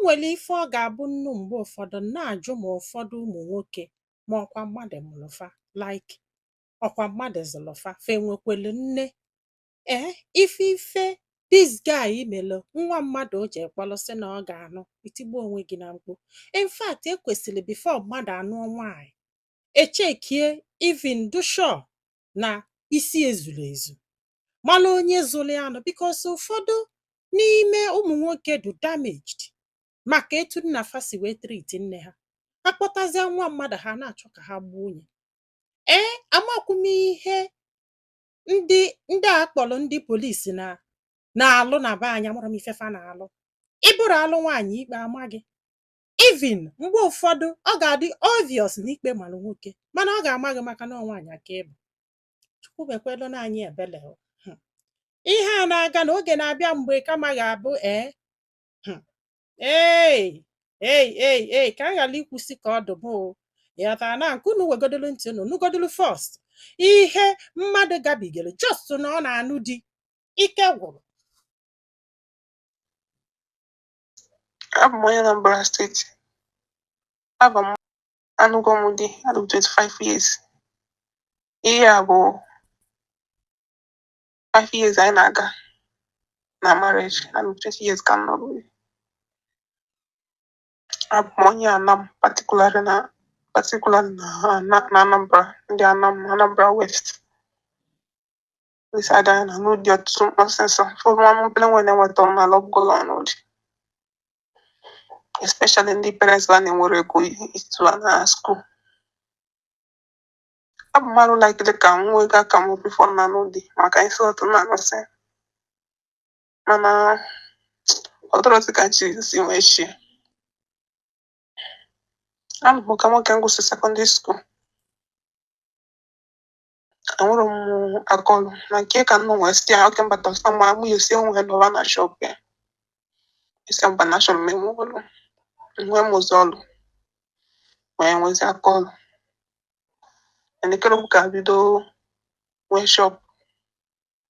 Nwèlè ife ọ gà-àbụ nnu m̀gbe ụ̀fọdụ na-àjụ mà ụ̀fọdụ ụmụ̀ nwokē mà ọ̀kwà mmadụ̀ mụ̀lụ̀ fa, like ọ̀kwà mmadụ̀ zụ̀lụ̀ fa, fà ènwèkwèlù nne. Ee, ife this guy mèlù nwa mmadụ̀ o jè kpọlụ sị nà ọ gà-ànụ ìtigbu onwe gị na mkpu. In fact, ekwèsìlì before mmadụ̀ ànụọ nwaanyị̀, èchekie, even dị sure na isi ezùlù èzù, malụ onye zụlụ ya nụ, because ụ̀fọdụ n'ime ụmụ̀ nwokē dụ̀ damaged màkà etu nnà fa sì wee treat nne ha. Ha kpọtazie nwa mmadụ̀, ha na-àchọ kà ha gbuo ya. Ee, àmakwu m ihe ndị a kpọ̀lọ̀ ndị police na na-alụ na be anyị. Amarọ m ife fa na-alụ. Ị bụrụ alụ nwaanyị, ikpe ama gị. Even mgbe ụfọdụ ọ ga-adị obvious na ikpe malụ nwoke, mana ọ ga-ama gị maka na ọ nwaanyị aka ịbụ. Chukwu mekwelu na anyị ebele o. Ihe a na-aga na oge na-abịa mgbe kama ga-abụ ee, ei ei ei ei, ka m ghara ikwusi ka ọ dụbụ o. Ịghọtara na nke unu wegodolu ntị unu nụgodolu first ihe mmadụ gabigere just na ọ na-anụ di, ike gwụrụ. Abụ m onye Anambra Steeti. Abụ m anụgo m di, adị m 25 years. Ihe a bụ 5 years anyị na-aga na marriage. Adị m 20 years ka m nọrọ di. Abụ m onye Anam, particularly na Anambra, ndị Anam, Anambra West. This side anyị na-anụ di ọtụtụ ọsịsọ. Ụfọdụ nwa obere nwa na-enweta ọrụ n'ala ọbụgolo ọnụ di. Especially ndị parents ha na-enwere ego ịtụ ha na school. Abụ m mmadụ likely ka m nwee ego aka m before m na-anụ di maka isi ọtụ na-anụsị. Mana ọ dịrọzị ka nchi si wee chie. Abụ m ka nwoke m gụsị secondary school. Enwero m aka ọrụ na nke ka m nọ wee sị ya oke mbata ọsọ ma mụ esi onwe nọba na shop ya. Esi mba na achọrọ m ịmụ ọrụ. Nwee m ụzọ ọrụ wee nwezi aka ọrụ. Elekere ka bido nwee shop.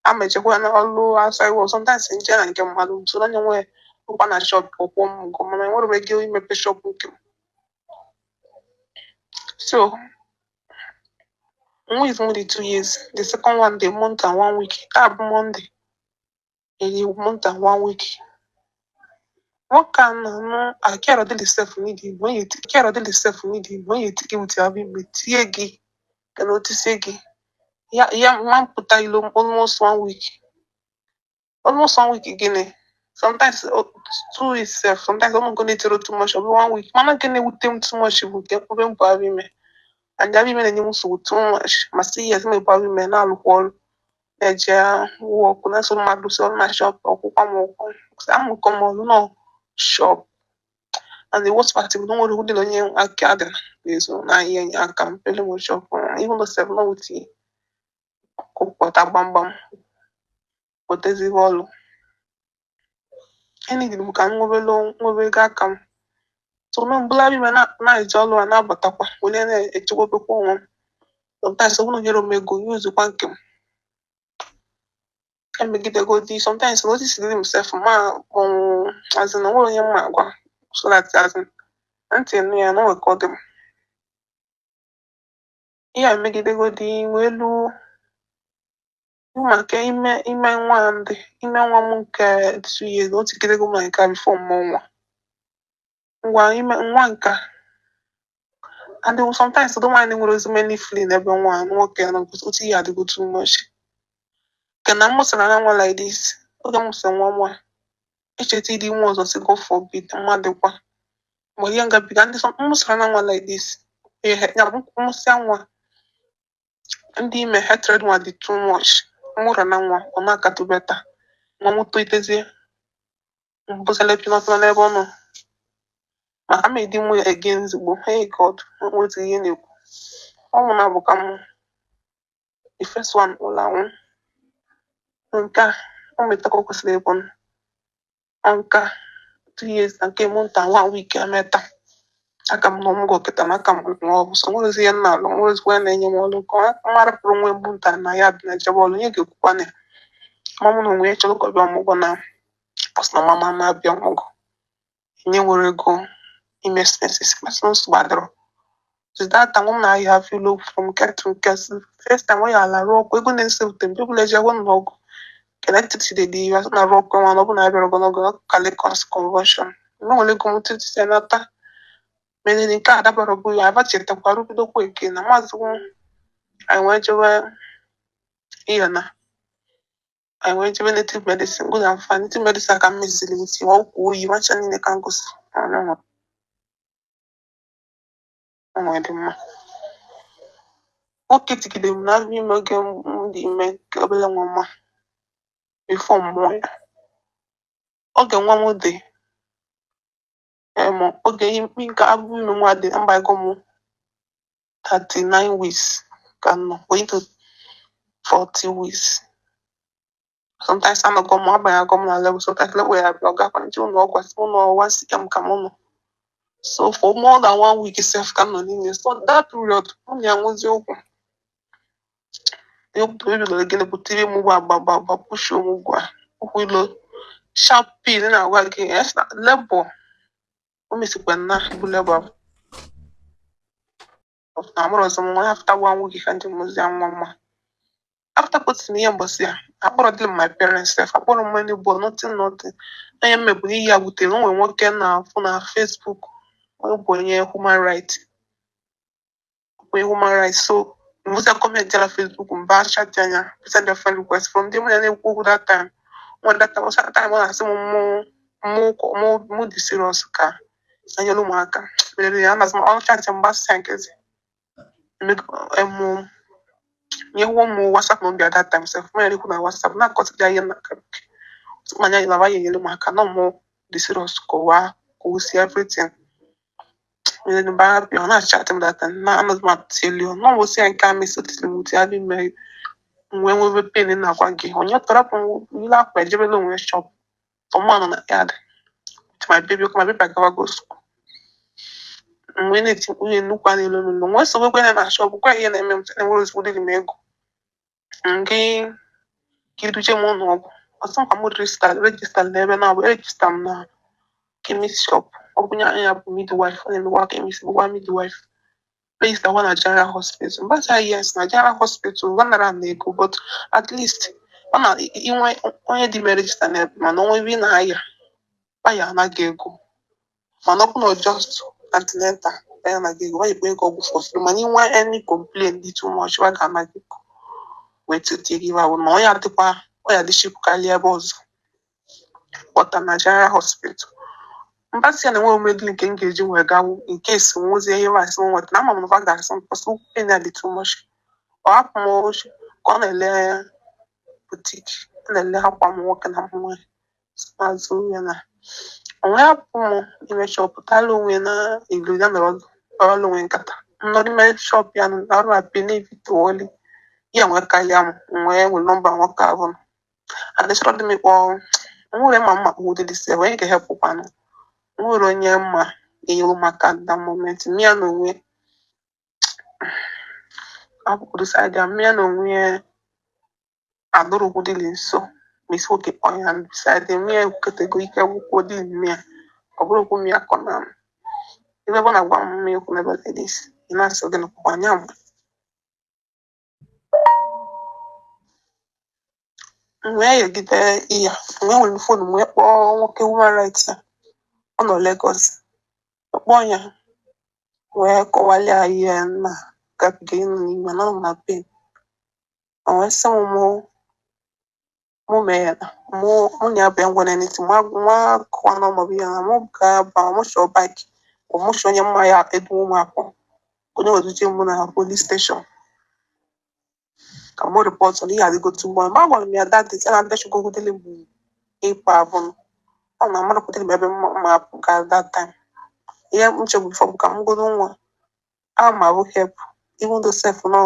A ma ejekwa na ọrụ outside work sometimes, nje na nke mmadụ soro onye nwe rụkwa na shop kwụọ m ụgwọ, mana enwere m ego imepe shop nke m. So nwa is only 2 years. The second one, the month and one week. Taa bụ Monday. A month and one week. Nwoke a na-anụ akịarọ dịlị sef n'idi onye akịarọ dịlị sef n'idi onye eti gị with abụ ime tie gị ka na otisie gị ya ya nwa mpụta ilo almost one week, almost one week. Gịnị, sometimes 2 weeks sef. Sometimes ọ go na-etero too much, ọ bụ one week. Mana nke na-ewute m too much bụ nke ebe m bụ abụ ime, and abụ ime na-enye m nsogbu too much. Ma sị yes, m ebu abụ ime na-alụkwa ọrụ, na-eje work, na-eso mmadụ si ọrụ na shop ọkwụkwa m ụgwọ. Amụkọ m ọrụ nọ shop. And the worst part bụ na o nwere ụdị onye aka dị n'ezo na ihe enye aka m pele m shop, even though sef not with kụpụta gbamgbam wetazigbo ọrụ. Enidiri m ka m nwebelu nwebe ego aka m. So me mbụla ime na-eje ọrụ a na-abatakwa were na-echekwabekwa onwe m. Sometimes ọ bụrụ na o nyere m ego yuzukwa nke m emegidegodi. Sometimes na osisi dị m sef ma kpọnwụ, as in, onwere onye mma agwa, so that, as in, ntị nụ ya na o nwere ka ọ dị m. Ihe a emegidegodi wee luo maka ime ime nwa ndị ime nwa m nke 2 years. O tigidego m na nke a before mụọ nwa ngwa ime nwa nke a. And sometimes the nwaanyị nwere ozi many feeling ebe nwa nwoke nọ, otu ihe adịgo too much nke na m mụsara na nwa like this. Oge m mụsịrị nwa nwa, echeta ịdị nwa ọzọ, si God forbid, mmadụ kwa mgbe ihe ngabiga ndị m mụsara na nwa like this. Ihe ya bụ mụsịa nwa ndị ime hatred nwa dị too much. Nwụrụ na nwa ọ na-akatụ better nwa m tolitezie mbụsala pinọpinọ n'ebe ọ nọ maka m edi nwa again ozugbo. Hey God, nweta ihe na-ekwu ọnwụ na bụ ka m the first one nwụrụ anwụ. Nke a o metakwa o kwesịrị ịbụ ọ nke a 2 years na nke month and one week emeta aka m nọ ọmụgwọ kịta na aka m nọ ọgwụ. So nwerezi ihe m na-alụ, nwerezikwa onye na-enye m ọrụ ka ọ marapụrụ nwe mbụ nta na ya dị na ejebe ọrụ onye ga-ekwukwa na ya ma mụ na onwe ya chọrọ ka ọ bịa ọmụgwọ na ọ sị na mama na-abịa ọmụgwọ. Enye nwere ego ime expenses masị nsogbu adịrọ. Since that time, m na-ahịa afọ from nke to nke. First time ọ ya ala rụọ ọkụ ego na-esepụta mgbe ọbụla eji agwa na ọgụ connected to the US na-arụ ọkụ nwa na ọ bụ na abịara ogologo kale convulsion mgbe nwere ego m titi nata mere nke a dabara bụ ya abachetakwa rụbidokwa eke na maazị anyị wee jewe ihe na anyị wee jebe native medicine, good and fine. Native medicine ka m meziri with ọgwụ oyi nwacha niile ka m gosi onwe dị mma. Nwoke tigide m n'afọ ime oge m dị ime nke obere nwa mma before m mụọ ya. Oge nwa m dị oge nke abụ ime nwa dị mgbago m 39 weeks ka m nọ, going to 40 weeks. Sometimes anọgọ m abanyagọ m na level, sometimes level ya bịa ọ gakwa nje ụlọ ọgwụ asị ụlọ 1 cm ka m nọ. So for more than one week sef ka m nọ n'ime. So that period m na-enwezi okwu ebidoro gịnị pụta ime m ugbu a gbagba push m ugbu a ụkwụ ilo sharp pain na-agwa gị yes na labor o mesikwa na bụ labor na amụrụ ọzọ m nwa after one week ka ndị mụzi ya nwa mma. After putting ihe mbọsị ya akpọrọ dịrị my parents sef, akpọrọ m anybody, nothing, nothing. Onye mmebụ n'ihe ya wutere o nwere nwoke na-afụ na Facebook, ọ bụ onye human right, onye human rights. So nwụta comment ya na Facebook, mba chat anya, send a friend request from there. Mụ na na-ekwu okwu that time nwa that time ọsa time ọ na-asị m mụ mụ mụ dị serious ka anyere ụmụaka mere ya na-asị m ọ chat mgbasa nkịtị emu nyehuo m WhatsApp number that time sef. Mụ ya na-ekwu na WhatsApp na-akọtịrị ya ihe na manya na ya enyere m aka na mụ dị serious kọwaa kọwụsie everything mere mgbe a bịa ọ na-achat m that time na anaghị m atịli ọ na ọwụsị ya nke a mesi otiri m uti adị ime nwee nwebe pain na-agwa gị onye tọrọpụ m ile akwa ejebela onwe shop ọmụ nọ na yard with my baby, my baby agawago school. Mgbe na-eti mkpu ihe nnukwu a na-elu elu nwee sogbekwe na na shop gwa ihe na-eme m sị na enwere ozugbo dịrị m ego nke ka iduje m ụlọ ọgwụ ọsọ nkwa m register n'ebe na-abụ register m na chemist shop. Ọ bụ ya bụ midwife, ọ na-emekwa chemist, bụkwa midwife. Register kwa na general hospital mgbasa, yes, na general hospital gwanara na ego, but at least ọ na inwe onye dị ime register n'ebe mana onwe ebe ị na-aya baya anaghị ego, mana ọ bụ na just antenatal baya anaghị ego baya ego ọgwụ for free, mana inwe any complaint dị too much wa ga-anaghị ego wee tete gị ahụ ma ọ ya dịkwa ọ ya dị cheap karịa ebe ọzọ kpọta na general hospital. Mbasị ya na enweghị omedili nke m ga-eji wee gawu in case nwụzie ihe masị m nweta na ama m na ọ ga-asị m kwụsị pain ya dị too much. Ọ hapụ m oche ka ọ na-ele boutique, ọ na-ele akwa m nwoke na m nwaanyị azụ ya na onwe hapụ m n'ime shop tala onwe na ilo ya nọrọ ọrụ onwe nkata nọ n'ime shop ya na arụ apị na-evitowoli ya nwee karịa m nwee nwere nọmba nwoke ahụ adịchọrọ dị m ịkpọ nwere ma mma kpụdịrị sef onye ga-ehepụkwanụ nwere onye mma ga-enyere m aka that moment mmịa na onwe hapụgodu side ya mmịa na onwe ya adụrụkwudili nso ma isi nwoke kpọọ ya beside mmịa ekwukọtago ike gwụkwuo dị mmịa ọ bụrụkwu mmịa kọ na ebe ọ na-agwa m mmịa okwu n'ebe like this ị na-asị gị nọkwakwa anya m. M wee yegide iya m wee were phone m wee kpọọ nwoke human rights ya ọ nọ Lagos kpọọ ya wee kọwalịa ihe na gabiga ịnọ n'ime na nọ na pain. O wee sị m mụ mee ya na mụ mụ na ya bịa ngwa n'etiti nwa nwa kọwa na ọmọbụ ya na mụ ga-aba mụ chọọ bike ọ mụ chọọ onye mma ya edu ụmụ akwụ onye weduje mụ na police station ka mụ report na ihe adịgo too much. Mgbe a gwara m ya that day sị na adịchukwu bụ ịkpa abụ ọ na amarapụtara m ebe mma apụ ga that time. Ihe m chegbu before bụ ka m godo nwa ama bụ help even though sef nọ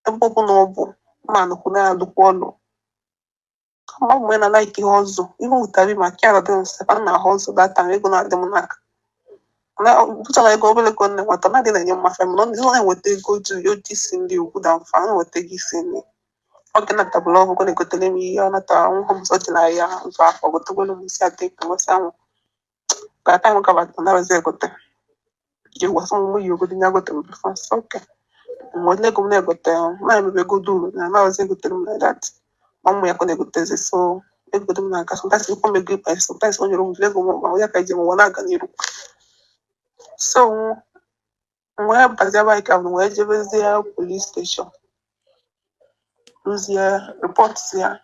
ebe ọ bụ na ọ bụ mma nụkwu na-alụkwu ọlụ kama ọ bụ na like ihe ọzọ ihe wutara ma kia dị m sef a na ahụ ọzọ that time ego na-adị m n'aka na bụtara ego obere ego nne nweta na adị na-enye mmafe mana ọ na-enweta ego ju o ji isi nri ugwu da mfa ọ na-enweta ego isi nri ọ ga natabụla ọgwụ na-egotere m ihe ọ natara nwa m sọ jiri ahịa nzụ afọ gotekwelu m isi adị ka nwesị anwụ. Ka time gabata na egote. Je gwasị m yi ogodo ya gote m before. So okay. Mgbe ego m na-egote, na emebe ego duru na anaghịzi egotere m like that. Ma ụmụ ya ka ọ na-egotezi, so egote m na-aga. Sometimes nkwa m ego ịkpa, sometimes o nyere m ego m, ma ya ka eji m ụwa na-aga n'iru. So m wee bazie bike ahụ wee jebezie police station, rụzie report ya.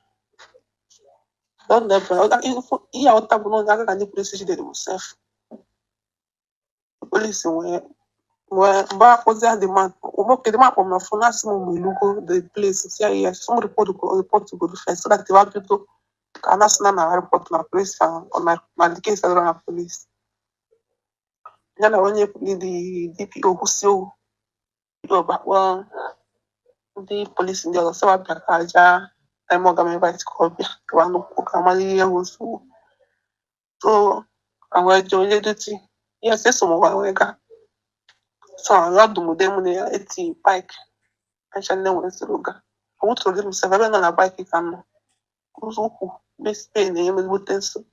Don ebe ihe aghọta bụ na onye aka ka ndị polisi jidere m sef. Polisi wee wee mgbe akpọzie the man, okay, the man kpọrọ m na phone, asị m ma elugo the place. Si ya yes, m report go, report go first so that if bido ka a na-asị na na report na police ahụ na na the case adọrọ na police. Ya na onye the DPO kwụsị okwu, DPO bakpọ ndị polisi ndị ọzọ sị wa bịa ka aja eme ọga m invite ka ọ bịa ka wa nụkwuo ka mara ihe bụ nsogbu. So a wee jee onye duty, yes, eso m wa wee gaa. So adụmude m na ya eti bike acha nne nwere soro gaa. Ọ wụtụrụ m sef ebe nọ na bike ka m nọ ụzọ ukwu Spain na-enye m ezigbote nsogbu.